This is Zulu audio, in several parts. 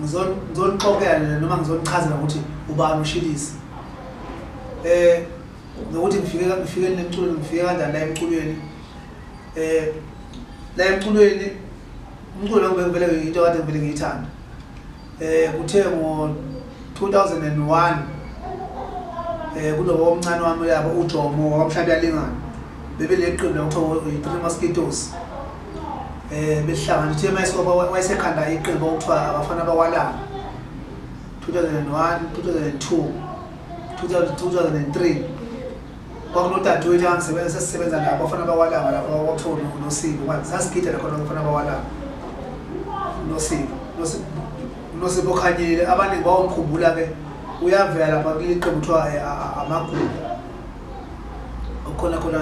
Ngizonixoxela noma ngizonichazela ukuthi ubani uShilisi. Nokuthi ngifike nemculweni, ngifike kanjani la emculweni. La emculweni, umculo ngibekuvele into kade ngivele ngiyithanda. Kuthe ngo-2001 kunoba omncane wami yabo uJomo waMhlaba yalingana, bebeleqembu la kuthiwa i-Three Mosquitoes. Behlangana uthe wayesekhanda iqembu okuthiwa Abafana Bakwalanga 2001, 2002, 2003. Kwakunodadewethu engangisebenza, sesisebenza nabo Abafana Bakwalanga lapho, kwakuthiwa uNosipho. Sasigida khona Abafana Bakwalanga, uNosipho, uNosipho Khanyile. Abaningi bawumkhumbula-ke, uyavela lapha kuleli qembu kuthiwa Amagugu, khona khona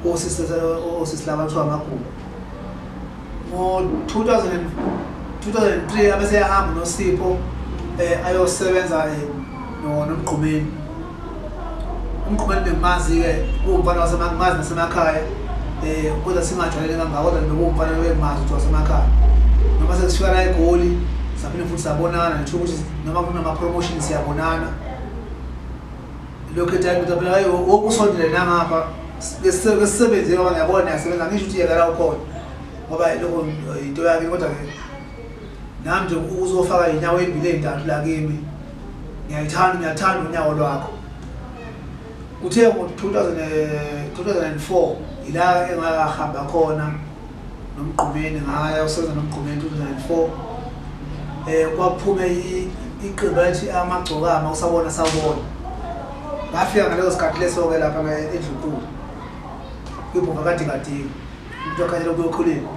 osisi laba kuthiwa Amagugu. Ngo-2003 abese eyahamba uNosipho ayosebenza noMgqumeni. UMgqumeni bengimazi-ke, kuwumfana wasemangimazi nasemakhaya, kodwa singajwayelene kangako, kodwa bekuwumfana bengimazi ukuthi wasemakhaya. Noma sesifika la eGoli saphinde futhi sabonana, ngisho ukuthi noma kunama-promotion siyabonana. Lokhu ethi hayi phela, hayi, wokusondele nangapha besisebenze ngoba ngiyabona yasebenza. Ngisho ukuthi yeka la ukhona ngoba lokho into yakhe, kodwa-ke nami nje uzofaka iy'nyawo ey'mbili ey'ntathu la kimi, ngiyayithanda, ngiyathanda unyawo lwakho. Kuthe ngo-2004 ila engakahamba khona noMgqumeni, ngaya usebenza noMgqumeni 2004. Kwaphume iqembu lathi Amagcokama, usabona sawubona. Ngafika ngaleso sikhathi leso-ke lapha eNdlunkulu kwibhova kadikadika, umuntu wakhathela ukuyokhuleni.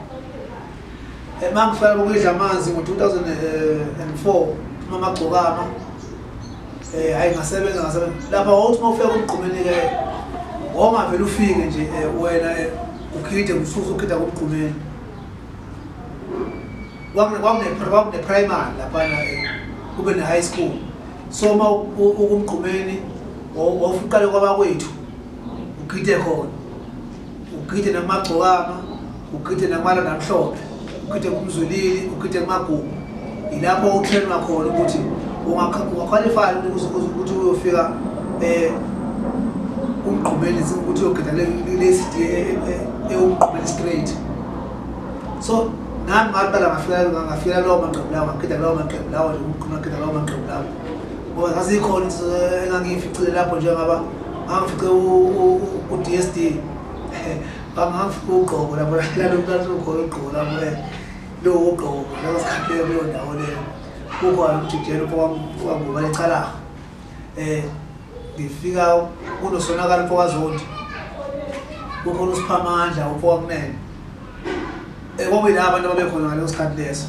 Uma ngifika ukuyidla amanzi ngo-2004 phuma Amagcokama, hhayi, ngasebenza, ngasebenza lapha. Wawuthi uma ufika kuMgqumeni-ke wawungavele ufike nje wena ukhide usuke ukhida kuMgqumeni. Kwakune-primary laphana, kube ne-high school. So uma ukuMgqumeni wawufika uqale kwabakwethu ugide khona, ugide nakuMagcokama, ugide nakuMalanda Amhlophe, ugide kuMzwilili, ugide kuMagugu. Ilapho utrainwa khona ukuthi ungaqualify ukuthi uyofika uMgqumeni, ukuthi uyogida le CD ewuMgqumeni straight. So nami ngaqala ngafika lawo maqembu lawo, ngagida lawo maqembu lawo nje, ngagida lawo maqembu lawo ngoba zazikhona engangiyificile lapho. Njengaba ngangifice u-DSD, ngangifice ugqoko lapho, lalo ugqoko lapho, lowo ugqoko leso sikhathi leyo kuleyo ndawo leyo kukhona umjikijelo wanguba lecalaha. Ngifika kunosonakala umfokaZondi, kukhona uSiphamandla umfokaKunene, kwakuyila abantu ababekhona ngaleso sikhathi leso.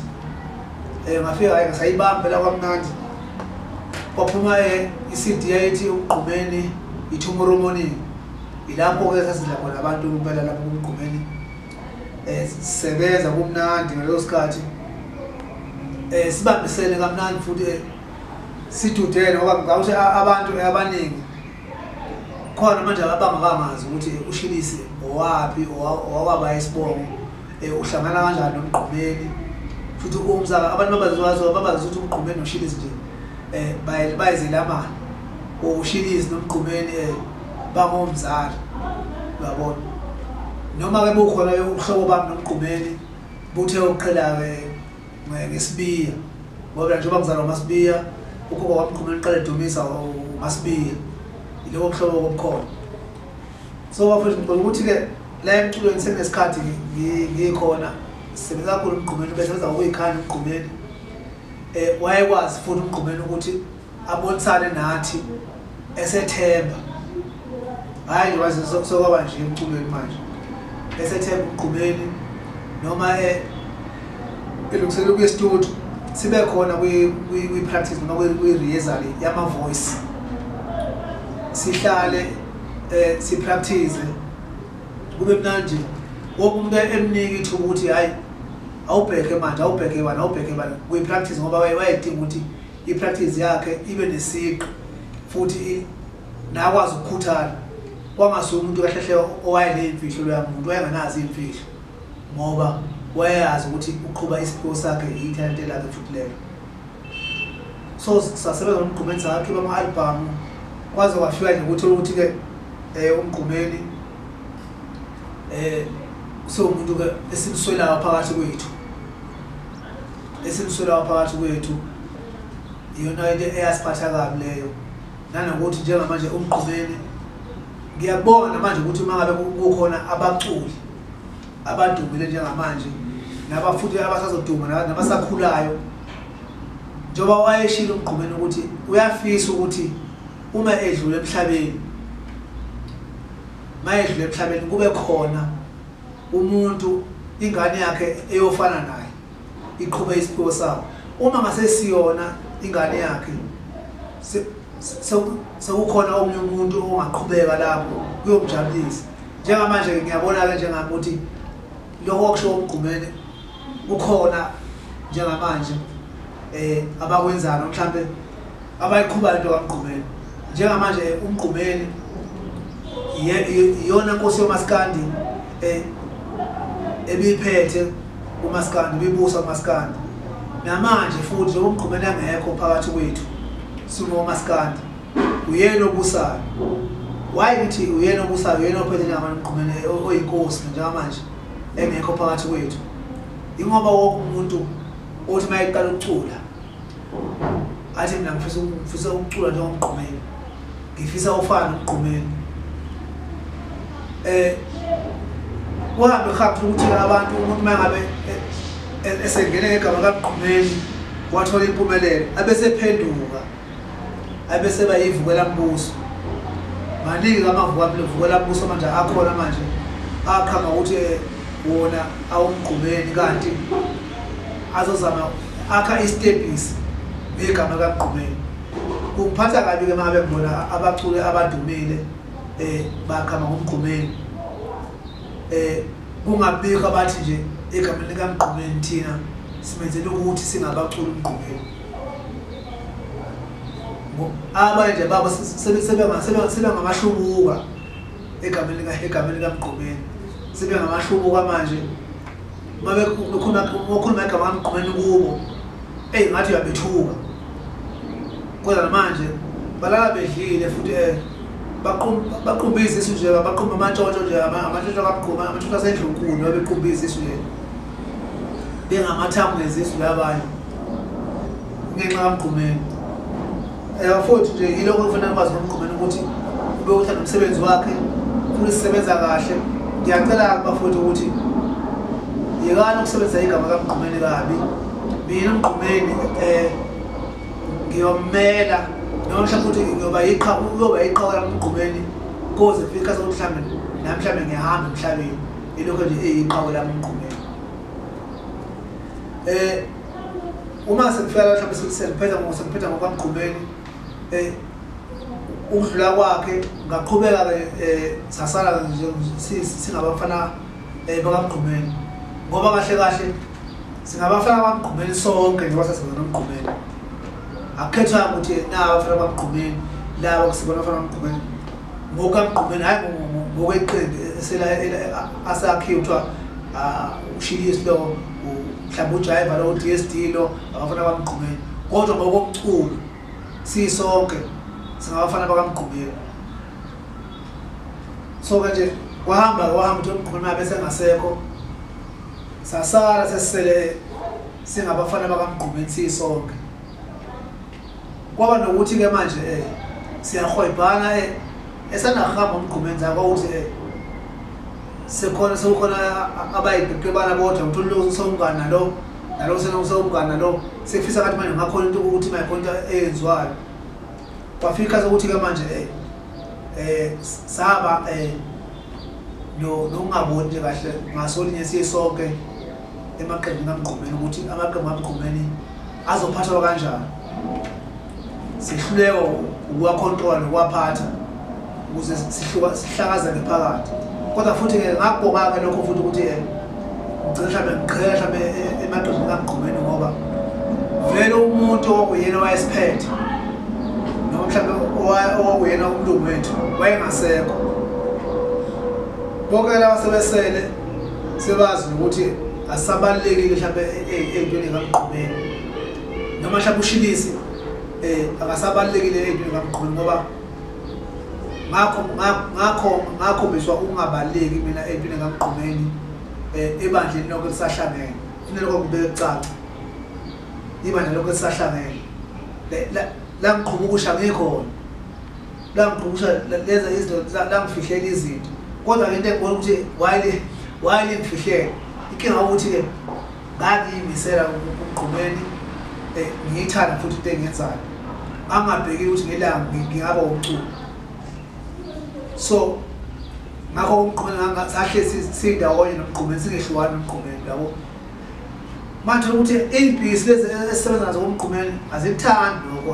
Ngafika, hhayi, ngasayibamba phela kwamnandi. Kwaphuma i-CD yayithi uMgqumeni i-Tomorrow Morning. Ilapho-ke sasidla khona abantu impela lapho kuMgqumeni, sisebenza kumnandi ngaleso sikhathi, sibambisene kamnandi futhi sidudene, ngoba ngicabanga ukuthi abantu abaningi khona manje abangakamazi ukuthi uShilisi owaphi, owakwaba isibongo, uhlangana kanjani noMgqumeni futhi umzaka. Abantu babazi ukuthi uMgqumeni noShilisi nje bayizelamana, uShilisi noMgqumeni bangomzala, uyabona. Noma-ke bukhona ubuhlobo bami noMgqumeni buthe ukuqhela-ke ngesibiya, ngoba njengoba ngizalwa uMasibiya, ugogo kwaMgqumeni uqala edumisa uMasibiya, yilobo buhlobo obukhona. So bafethu, ngicela ukuthi-ke la emculweni sekunesikhathi ngikhona, sisebenza kakhulu uMgqumeni, ubesebenza ngokuyikhanda uMgqumeni. Wayekwazi futhi uMgqumeni ukuthi abonisane nathi esethemba, hhayi nje waze sokwaba nje emculweni manje, esethemba uMgqumeni noma elungiselela ukuya estudio, sibe khona kwi-practice noma kwi-rehearsal yama-voice, sihlale sipractice kube mnandi. Wonke umuntu emnika ithuba ukuthi hayi, awubheke manje, awubheke bani, awubheke bani kwi-practice, ngoba wayedinga ukuthi i-practice yakhe ibe nesiqi futhi nakwazi ukukhuthala. Kwangasuye umuntu kahle hle owayeney'mfihlo loya muntu, wayengenazo iy'mfihlo ngoba wayeyazi ukuthi uqhuba isiphiwo sakhe, ithalente lakhe futhi lelo. So sasebenza noMgqumeni, sakhipha ama-albhamu, kwaze kwafika nje ukuthi ukuthi-ke uMgqumeni sewumuntu-ke esimswelayo phakathi kwethu, esimswelayo phakathi kwethu. Iyona into eyasiphatha kabi leyo. Nanokuthi njengamanje uMgqumeni ngiyabonga namanje ukuthi uma ngabe kukhona abaculi abadumile njengamanje nabafuthi abasazoduma nabasakhulayo, njengoba wayeshilo uMgqumeni ukuthi uyafisa ukuthi uma edlule emhlabeni, mayedlule emhlabeni kube khona umuntu ingane yakhe eyofana naye iqhube isiphiwo sakhe. Uma ngasesiyona ingane yakhe sekukhona omunye umuntu ongaqhubeka lapho kuyomjabulisa. Njengamanje ngiyabona-ke njengami ukuthi lokho okusho uMgqumeni kukhona njengamanje abakwenzayo mhlambe abayiqhubayo into kaMgqumeni. Njengamanje uMgqumeni iyona nkosi yomaskandi ebiphethe umaskandi, ibibusa umaskandi. Namanje futhi njengoba uMgqumeni angekho phakathi kwethu singomaskandi, uyena obusayo. Why ngithi uyena obusayo, uyena ophethe njengamanje uMgqumeni oyinkosi njengamanje engekho phakathi kwethu? Ingoba wonke umuntu othi uma eqala ukucula athi mina ngifisa ukucula njengoMgqumeni, ngifisa ufana noMgqumeni. Kuhambe kuhambe ukuthi abantu umuntu uma ngabe esengene ngegama kaMgqumeni wathola impumelelo abesephenduka abeseba yivukela mbuso. Maningi amavukela mbuso manje akhona manje aqhama ukuthi wona awuMgqumeni, kanti azozama akha isitebhisi ngegama kaMgqumeni. Kungiphatha kabi-ke uma ngabe ngibona abaculi abadumile bakhama ngoMgqumeni, kungabikho abathi nje egameni likaMgqumeni thina simenzele ukuthi singabaculi uMgqumeni. Abanye nje babo sebengamahlubuka egameni likaMgqumeni, sebengamahlubuka manje. Uma bekhuluma igama kaMgqumeni kubo, eyi ngathi uyabethuka. Kodwa manje balala bedlile futhi baqumba izisu nje, baqumba amantshontsho nje, amantshontsho kaMgqumeni, amantshontsho asendlunkulu, babequmba izisu nje bengamathambo ngezisu labanye ngenxa kaMgqumeni. Futhi nje yilokho okufanele kwazi ngoMgqumeni ukuthi ube uthanda umsebenzi wakhe futhi sisebenza kahle. Ngiyacela bafowethu ukuthi yekani ukusebenzisa igama kaMgqumeni kabi. Mina uMgqumeni ngiyommela noma mhlawumbe ukuthi ngiyoba iqhawe, uyoba iqhawe lami uMgqumeni koze kufike isikhathi sokuthi mhlawumbe nami mhlawumbe ngiyahamba emhlabeni, ilokho nje eyiqhawe lami uMgqumeni. Uma sekufika mhlawumbe sengiphetha ngokaMgqumeni, ukudlula kwakhe ngaqhubeka-ke sasala nje singabafana bakaMgqumeni, ngoba kahle kahle singabafana bakaMgqumeni sonke njengoba sasenza noMgqumeni. Akukhethwanga ukuthi naba abafana bakaMgqumeni, laba kusibona abafana bakaMgqumeni ngokukaMgqumeni, hhayi ngokweqembu asakhiwe kuthiwa uShilisi lo, mhlawumbe uJaiva lo, u-D_S_D lo, abafana bakaMgqumeni. Kodwa ngokomculo sisonke singabafana bakaMgqumeni. So-ke nje kwahamba kwahamba ukuthi uMgqumeni uma besengasekho, sasala sesisele singabafana bakaMgqumeni sisonke. Kwaba nokuthi-ke manje siyahwebhana esanahamba uMgqumeni zakwawukuthi sekhona sekukhona abayiqeqebana bodwa, uthole lo sewumngani nalo, nalo sewumngani nalo, sekufisa ngathi manje ngakhona into ukuthi mayikhona into eyenziwayo. Kwafika sokuthi-ke manje saba nokungaboni nje kahle ngasolinye sisonke emaqembini kaMgqumeni ukuthi amaqembu kaMgqumeni azophathwa kanjani. Sihluleka ukuwakhontrola nokuwaphatha ukuze sihlakazeke phakathi. Kodwa futhi-ke ngakubonga-ke lokho futhi ukuthi ngigcine mhlawumbe ngiqhela mhlawumbe emaqembini kaMgqumeni, ngoba vele umuntu owakuyena owayesiphethe noma mhlawumbe owakuyena umlungu wethu wayengasekho. Bonke laba sebesele sebazi ukuthi asisabalulekile mhlawumbe ey'ntweni kaMgqumeni, noma mhlawumbe uShilisi Akasabalulekile entweni kaMgqumeni ngoba ngakhombiswa ukungabaluleki mina entweni kaMgqumeni ebandleni lonke lisahlangene. Kufanele lokho kubeke kucace. Ibandla lonke lisahlangene. La ngiqhuba ukusha ngikhona. La ngiqhuba ukusha leza izinto la ngifihlela izinto. Kodwa into engibona ukuthi why lingifihlela. Inkinga ukuthi-ke ngangiyimisela kuMgqumeni ngiyithanda futhi into engiyenzayo. Angabhekile ukuthi ngelanga ngingaba umculo. So ngakho uMgqumeni sahlezi sindawonye noMgqumeni singehlukani noMgqumeni yabo. Manje ukuthi iy'mpisi lezi esisebenza nazo kuMgqumeni azikuthandi lokho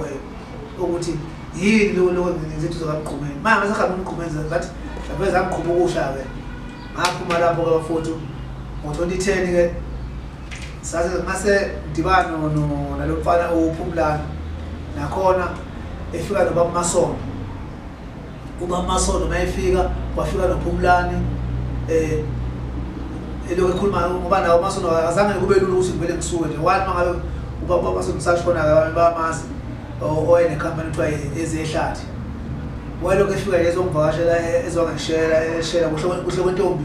ukuthi yini lokho ngizenza kaMgqumeni. Manje ngasehamba uMgqumeni ngathi mhlawumbe zangiqhuba ukusha-ke. Ngaphuma lapho-ke bafowethu ngo-2010-ke sase ngase ngidibana nalo mfana uPhumlani. Nakhona efika nobaba Masondo. Ubaba Masondo mayefika kwafika noPhumlani elokhu ekhuluma ngoba nawo Masondo azange kube lula ukuthi ngivele ngisuke nje. Wathi mangabe ubaba Masondo sashona bayamazi owayenekhampani kuthiwa Ezehlathi. Wayelokhu efika nje ezongivakashela ezongishela eshela kuhle kwentombi.